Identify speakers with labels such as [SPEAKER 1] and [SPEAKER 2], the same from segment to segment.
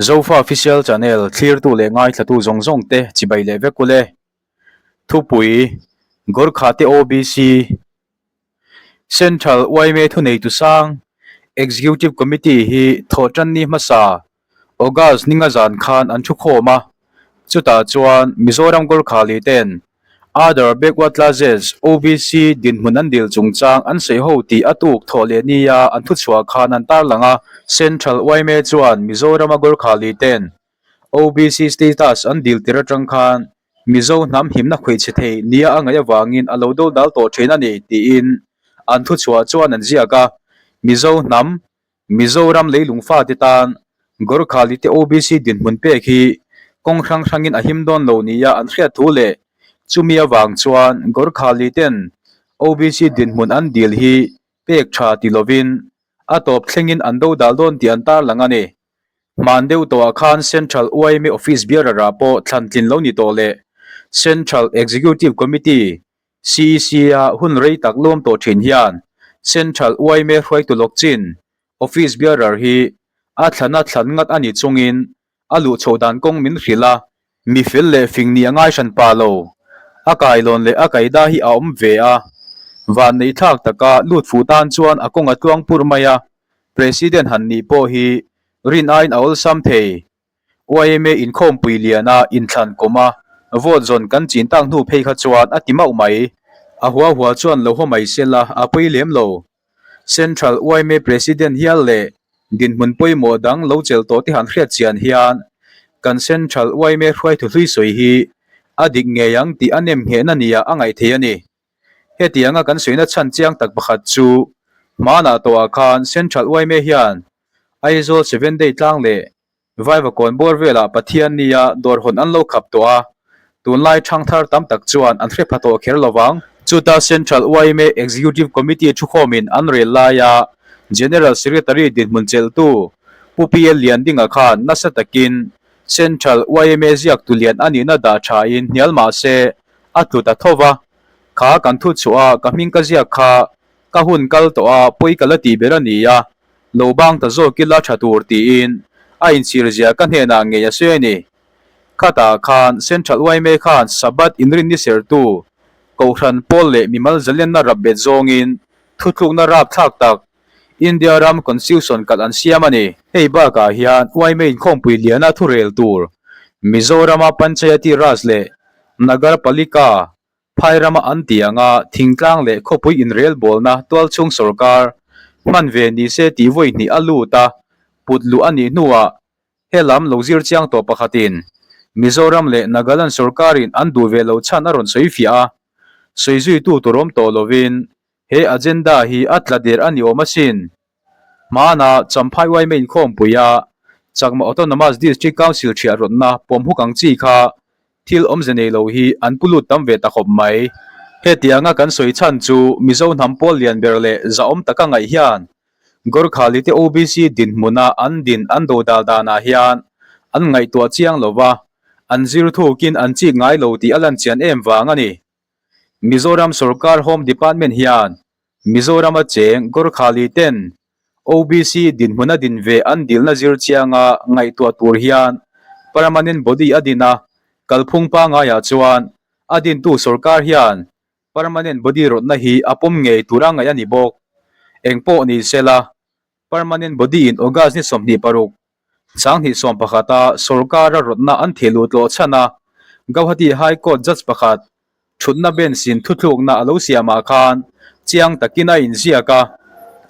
[SPEAKER 1] Zofa Official Channel thlirtu leh ngaithlatu zawng zawng te chibai leh vek ule. Thupui, Gorkha te OBC, Central yma thuneitu sang, Executive Committee hi thawhtanni hmasa August ninga zan khan an thu khawm a, chutah chuan Mizoram Gorkha li ten Other Backward Classes, OBC, dinhmun an dil chungchang an sawi ho tih a tuk thawh leh nia an thuchhuah khan an tarlang a. Central yma chuan Mizorama Gorkha li ten OBC status an dil tir atang khan Mizo hnam himna khuihchhe thei nia a ngaih avangin a lo dodal tawh thin a ni tiin an thuchhuah chuan an ziak a. Mizo hnam Mizoram leilung fate tan Gorkhali te OBC dinhmun pek hi kawng hrang hrangin a him dawn lo nia an hriat thu leh chumi avang chuan Gorkhali ten OBC dinhmun an dil hi pek tha ti lovin a tawp thlengin an dodal dawn tih an tarlang a ni. Hman deuh tawhah khan Central yma Office Bearer ah pawh thlan tlin lo ni tawh leh Central Executive Committee CEC-a hun rei tak lawm tawh thin hian Central yma hruaitu lawk chin Office Bearer hi a thlana thlan ngat a ni chungin a luh chhoh dan kawng min hrilh a. Mi fel leh fing nih a ngai hran pa lo. A kailawn leh a kaida hi a awm ve a. Vanneih thlak taka lut fuh tan chuan a kawng a tluang purh mai a. President han nih pawh hi rin aiin a awlsam thei. Yma inkhawmpui liana inthlan kawm a, vote zawn kan chin tak hnu phei kha chuan a ti mauh mai. A hua hua chuan lo haw mai se la, a pawi lem lo. Central yma President hial leh dinhmun pawimawh dang lo chelh tawh te han hriat chian hian kan Central yma hruaitu hlui sawi hi a dik ngei ang tih a nem nghehna nia a ngaih thei a ni. Hetianga kan sawina chhan chiang tak pakhat chu hmanah tawhah khan Central yma hian Aizawl Sevenday tlang leh Vaivakawn bawr velah Pathian nia dawr hawn an lo khap tawh a, tunlai thangthar tam tak chuan an hre pha tawh kher lo vang. Chuta Central yma Executive Committee thukhawmin an rel laia General Secretary dinhmun chelhtu Pu PL Liandinga khan nasa takin Central yma ziaktu lian a nihna dah thain hnial mah se a tlu ta tho va, Kha kan thu chhuah a, ka hming ka ziak kha ka hun kal tawh a, pawi ka la tih ber a ni a, Lo bang ta zawk ila tha tur tiin a inchhir zia ka hnenah ngei a sawi a ni. Khatah khan Central yma khan Sabbath inrinni sertu Kohhran pawl leh mimal zalenna rap bet zawngin thutlukna rap thlak tak India ram Constitution kalh an siam a ni. Hei bakah hian yma inkhawmpui liana thurel tur Mizorama Panchayati Raj leh Nagar Palika Phai rama an tih anga thingtlang leh khawpui inrelbawlna tualchhung sorkar hman ve ni se tih vawi hnih a lut a, put luh a nih hnuah helam lo zir chiang tawh pakhatin Mizoram leh Nagaland sorkarin an duh ve lo chhan a rawn sawi fiah a, sawi zuitu tur awm tawh lovin he agenda hi a tla der a ni awm asin. Hmana Champhai yma inkhawmpui a Chakma Autonomous District Council thiah rawtna pawm huk ang chi kha Thil awmze nei lo hi an pu lut tam ve ta khawp mai. Hetianga kan sawi chhan chu Mizo hnam pawl lian ber leh zahawm taka ngaih hian Gorkhali te OBC dinhmuna an din an dodal danah hian an ngaihtuah chiang lo va, an zir thukin an chik ngai lo tih a lan chian em vang a ni. Mizoram sorkar Home Department hian Mizorama cheng Gorkhali ten OBC dinhmuna din ve an dilna zir chianga ngaihtuah tur hian Permanent Body a din a, kalphung pangaiah chuan a dintu sorkar hian Permanent Body rawtna hi a pawm ngei tur a ngaih a ni bawk. Engpawh ni sela, Permanent Body in August ni 26, Sanghnih sawmpakhata sorkara rawtna an theh luh tlawh chhan a, Gauhati High Court Judge pakhat thutna bench in thuthlukna a lo siamah khan chiang takin a inziak a,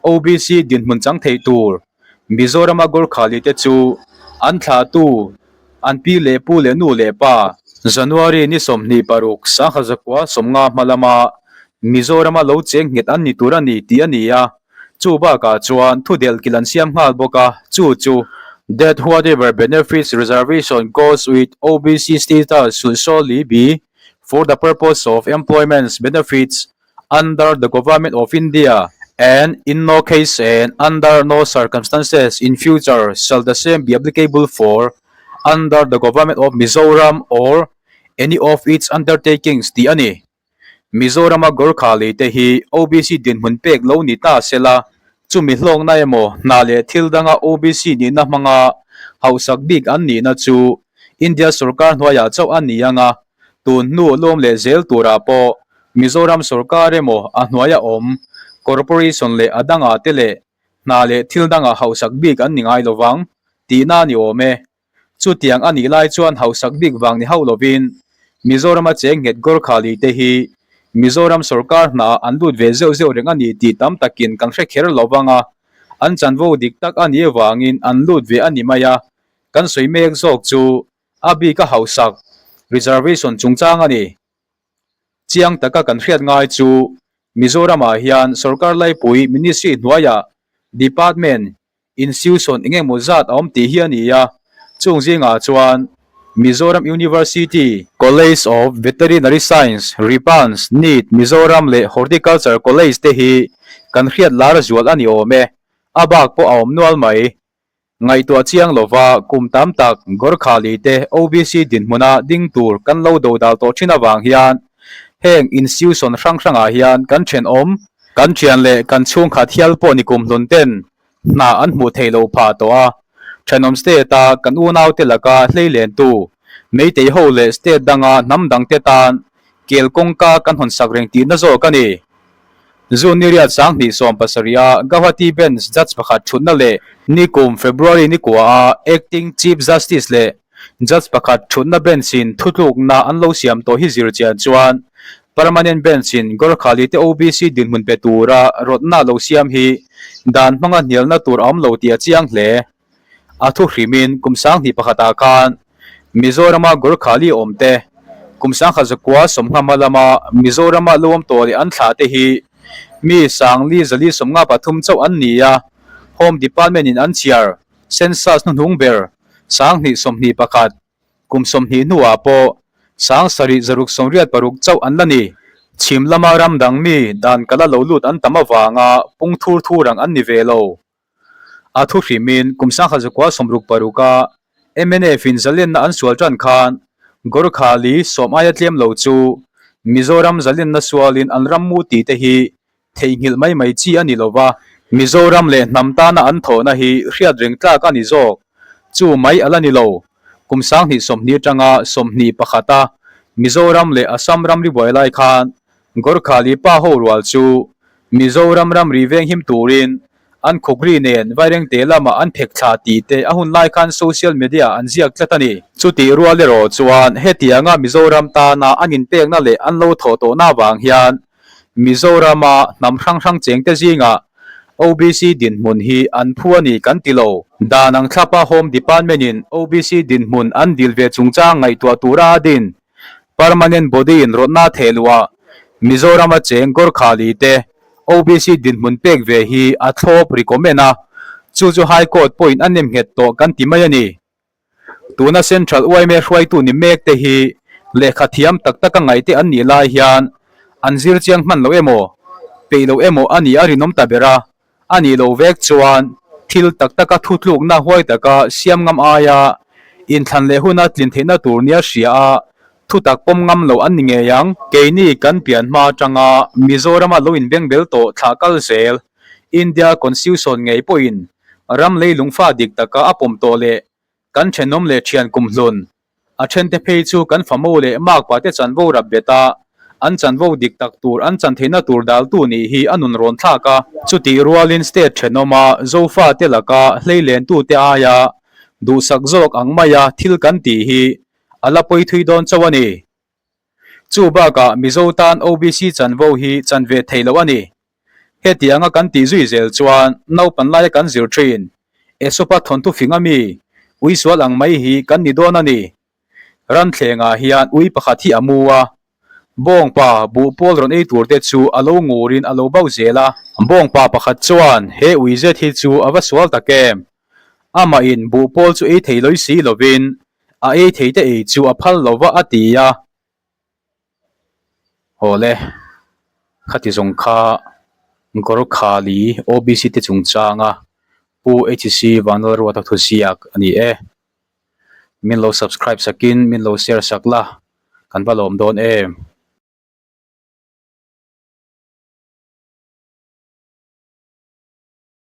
[SPEAKER 1] OBC dinhmun chang thei tur Mizorama Gorkhali te chu an thlahtu an pi leh pu leh nu leh pa January ni 26 sangha zakua 50 hma lama Mizorama lo cheng nghet an ni tur a ni tih a ni a. Chu bakah chuan thu delhkilh an siam nghal bawk a, chu chu That whatever benefits reservation goes with OBC status should solely be for the purpose of employment benefits under the Government of India and in no case and under no circumstances in future shall the same be applicable for under the Government of Mizoram or any of its undertakings tih a ni. Mizorama Gorkhali te hi OBC dinhmun pek lo ni ta se la, chumi hlawkna emaw hna leh thil danga OBC nihna hmanga Hausak bik an nihna chu India sorkar hnuaiah chauh a ni ang a, tun hnu lawm leh zel turah pawh Mizoram sorkar emaw a hnuaia awm corporation leh a dangah te leh hna leh thil dangah hausak bik an ni ngai lovang tihna a ni awm e. Chutiang a nih lai chuan hausak bik vang ni hauh lovin Mizorama cheng nghet Gorkhali te hi Mizoram sorkar hnaah an lut ve zeuh zeuh reng a ni tih tam takin kan hre kher lo vang a, an chanvo dik tak a nih avangin an lut ve a ni mai a, kan sawi mek zawk chu a bika hausak reservation chungchang a ni. Chiang taka kan hriat ngai chu Mizoramah hian sorkar laipui ministry hnuaiah department Institution eng emaw zat a awm tih hi a ni a, chung zingah chuan Mizoram University, College of Veterinary Science, Ripans, NIT, Mizoram leh Horticulture College te hi kan hriat lar zual a ni awm e, a bak pawh a awm nual mai. Ngaihtuah chiang lova kum tam tak Gorkhali te OBC dinhmuna ding tur kan lo dodal tawh thin avang hian heng institution hrang hrangah hian kan thenawm, kan thian leh kan chhungkhat hial pawh ni kum hlun ten hna an hmuh theih loh phah tawh a, thenawm state a kan unaute laka hleilentu Meitei ho leh state danga hnam dangte tan kel kawngka kan hawn sak reng tihna zawk a ni. June ni riat 2017 a Gauhati Bench Judge pakhat thutna leh nikum February ni kua a Acting Chief Justice leh Judge pakhat thutna bench in thutlukna an lo siam tawh hi zir chian chuan Permanent Bench in Gorkhali te OBC dinhmun pe tura rawtna lo siam hi dan hmanga hnialna tur a awm lo tih a chiang hle. A thu hrimin kum 2001 ah khan Mizorama Gorkhali awm te kum 1990 lama Mizorama lo awm tawh leh an thlah te hi mi 4453 chauh an ni a, Home Department in an chhiar Census hnuhnung ber 2021 kum 20 hnuah pawh 7686 chauh an la ni. Chhim lama ram dang mi dan kala lo lut an tam avanga pung thur thur ang an ni ve lo. A thu hrimin kum 1966 a mnf in zalenna an sual tan khan Gorkhali sawm aia tlem lo chu Mizoram zalenna sualin an ram mu tih te hi Theihnghilh mai mai chi a ni lo va, Mizoram leh hnam tana an thawhna hi hriat reng tlak a ni zawk. Chu mai a la ni lo. Kum 2020 atanga 21 a Mizoram leh Assam ramri buai lai khan Gorkhali pa ho rual chu Mizoram ramri venghim turin an khukri nen Vairengte lamah an phek thla tih te a hun lai khan social media an ziak tlat a ni. Chutih rual erawh chuan hetianga Mizoram tana an inpekna leh an lo thawh tawhna avang hian Mizorama hnam hrang hrang chengte zingah OBC dinhmun hi an phu a ni kan ti lo. Dan ang thlapa Home Department-in OBC dinhmun an dil ve chungchang ngaihtuah tura a din Permanent Body-in rawtna theh luhah Mizorama cheng Gorkhali te OBC dinhmun pek ve hi a thlawp recommend a, chu chu High Court pawhin a nemnghet tawh kan ti mai a ni. Tuna Central yma hruaitu ni mek te hi lehkha thiam tak taka ngaihte an nih lai hian an zir chiang hman lo emaw, peih lo emaw a nih a rinawm ta ber a, a nih loh vek chuan thil tak taka thutlukna huai taka siam ngam aia inthlan leh huna tlin theihna tur nia hria a thutak pawm ngam lo an ni ngei ang. Keini kan pian hma atanga Mizorama lo inbengbel tawh thlah kal zel India Constitution ngei pawhin ram leilung fa dik taka a pawm tawh leh kan thenawm leh thian kumhlun a thente phei chu kan famo leh makpa te chanvo rap bet a, an chanvo dik tak tur an chan theihna tur daltu nih hi a nun rawn thlak a. Chutih rualin state thenawma Zofa te laka hleilentu te aia duhsak zawk ang maia thil kan tih hi a la pawi thui dawn chauh a ni. Chu bakah Mizo tan OBC chanvo hi chan ve theih loh a ni. Hetianga kan tih zui zel chuan naupan laia kan zir thin Aesop-a thawnthu fing ami ui sual ang mai hi kan ni dawn a ni. Ranthlengah hian ui pakhat hi a mu a, bawngpa buh pawl rawn ei tur te chu a lo ngurin a lo bauh zel a. Bawngpa pakhat chuan he ui zet hi chu a va sual tak em? Amahin buh pawl chu ei thei lawih si lovin a ei thei te ei chu a phal lova a ti a. Awle, khati zawng kha Gorkhali OBC te chungchanga Pu HC Vanlalruata thuziak a ni e. Min lo subscribe sakin min lo share sak la, kan va lawm dawn em.